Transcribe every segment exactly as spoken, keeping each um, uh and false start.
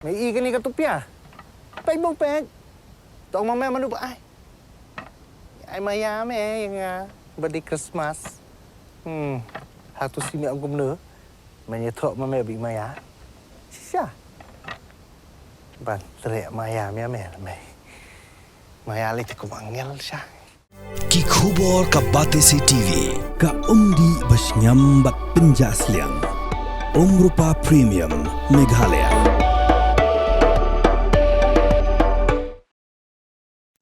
Me i kane ka tupia. Peit mo peit. Tong ma me manu ba ai. Ai maya me ïa nga. Ba dei Christmas. Hmm. Hatu si me ong kumno. Me ïathuh ma me ba i maya. Shisha. Ban treh maya me me me. Maya lei te kum angel sha. Ki khubor ka Batesi TV, ka umdih ba shngiam bad pynjah sliang. Umrupa Premium, Meghalaya.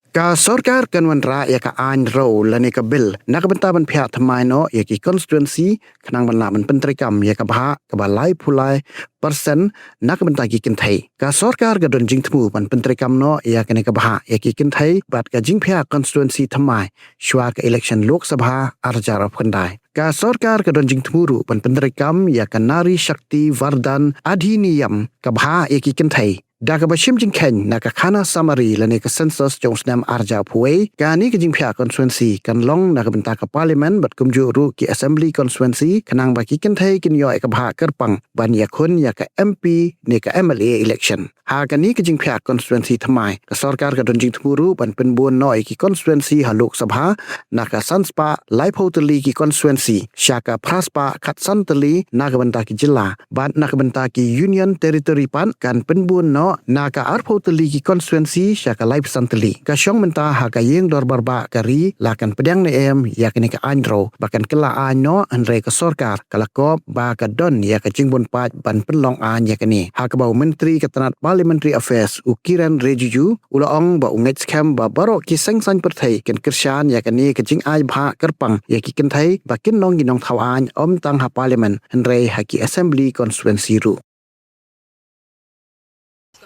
Ka sorkar kan wanrah ïa ka aiñ rew lane ka bill na ka bynta ban phiah thymmai noh ïa ki constituency khnang ban lah ban pyntreikam ïa ka bhah kaba laiphew lai percent na ka bynta ki kynthei. Ka sorkar ka don jingthmu ban pyntreikam noh ïa kane ka bhah ïa ki kynthei bad ka jingphiah constituency thymmai shuwa ka election Lok Sabha ar hajar arphew khyndai. Ka sorkar ka don jingthmu ruh ban pyntreikam ïa ka Nari Shakti Vardan Adhiniyam, ka bhah ïa ki kynthei. Da kaba shim jingkheiñ na ka khana samari lane ka census jong u snem ar hajar arphew wei, kane ka jingphiah constituency kan long na ka bynta ka parliament bad kumjuh ruh ki assembly constituency khnang ba ki kynthei kin ïoh ïa ka bhah kyrpang ban ïakhun ïa ka M P ne ka M L A election. Ha kane ka jingphiah constituency thymmai, ka sorkar ka don jingthmu ruh ban pynbun noh ïa ki constituency ha Lok Sabha na ka san spah laiphew tylli ki constituency sha ka phra spah khatsan tylli na ka bynta ki jylla bad na ka bynta ki Union Territory pat kan pynbun noh na ka arphew tylli ki constituency sha ka laiphew san tylli. Ka shong mynta ha ka ïing dorbar bah ka ri la kan pdiang ne em ïa kane ka aiñ rew ba kan kylla aiñ noh, hynrei ka sorkar ka la kop ba ka don ïa ka jingbun paid ban pynlong aiñ ïa kane. Ha kaba u Myntri ka tnat Parliamentary Affairs u Kiren Rijiju u la ong ba u ngeit skhem ba baroh ki seng saiñ pyrthei kin kyrshan ïa kane ka jingai bhah kyrpang ïa ki kynthei ba kin long ki nongthaw aiñ ym tang ha parliament hynrei ha ki assembly constituency ruh.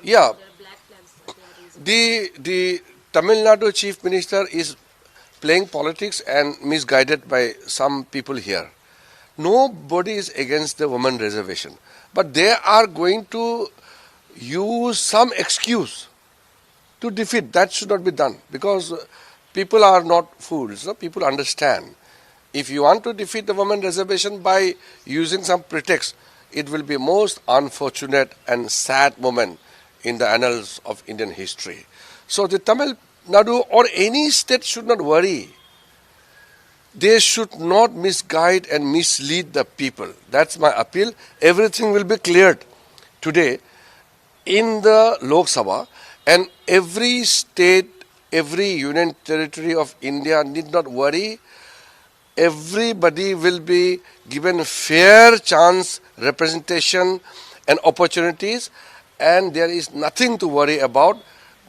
Yeah, the the Tamil Nadu Chief Minister is playing politics and misguided by some people here. Nobody is against the women reservation, but they are going to use some excuse to defeat. That should not be done because uh, people are not fools. No? People understand. If you want to defeat the women reservation by using some pretext, it will be most unfortunate and sad moment in the annals of Indian history. So the Tamil Nadu or any state should not worry. They should not misguide and mislead the people. That's my appeal. Everything will be cleared today in the Lok Sabha, and every state, every union territory of India need not worry. Everybody will be given fair chance, representation, and opportunities, and there is nothing to worry about.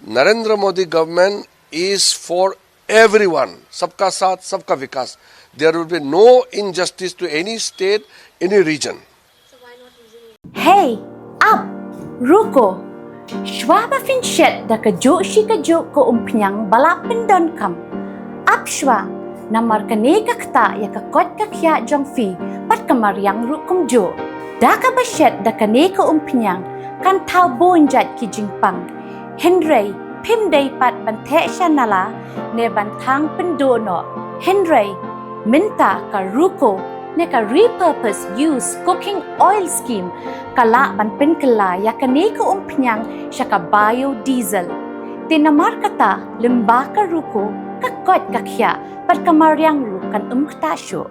Narendra Modi government is for everyone. Sabka saath, sabka vikas. There will be no injustice to any state, any region. Hei, ap, ruko. Shuwa ba phin shet da kajuh shi kajuh ka umphniang ba la pyndonkam, ap shuwa, namar kane ka ktah ïa ka koit ka khiah jong phi bad ka mariang ruh kumjuh. Da kaba shet da kane ka umphniang kan thaw bun jait ki jingpang. Hynrei phim dei pat ban theh sha nala ne ban thang pynduh noh. Hynrei mynta ka ruko ne ka repurpose use cooking oil scheme ka lah ban pynkylla ïa kane ka umphniang sha ka biodiesel. Te namar kata lyngba ka ruko ka koit ka khiah bad ka mariang ruh kan ym ktah shuh.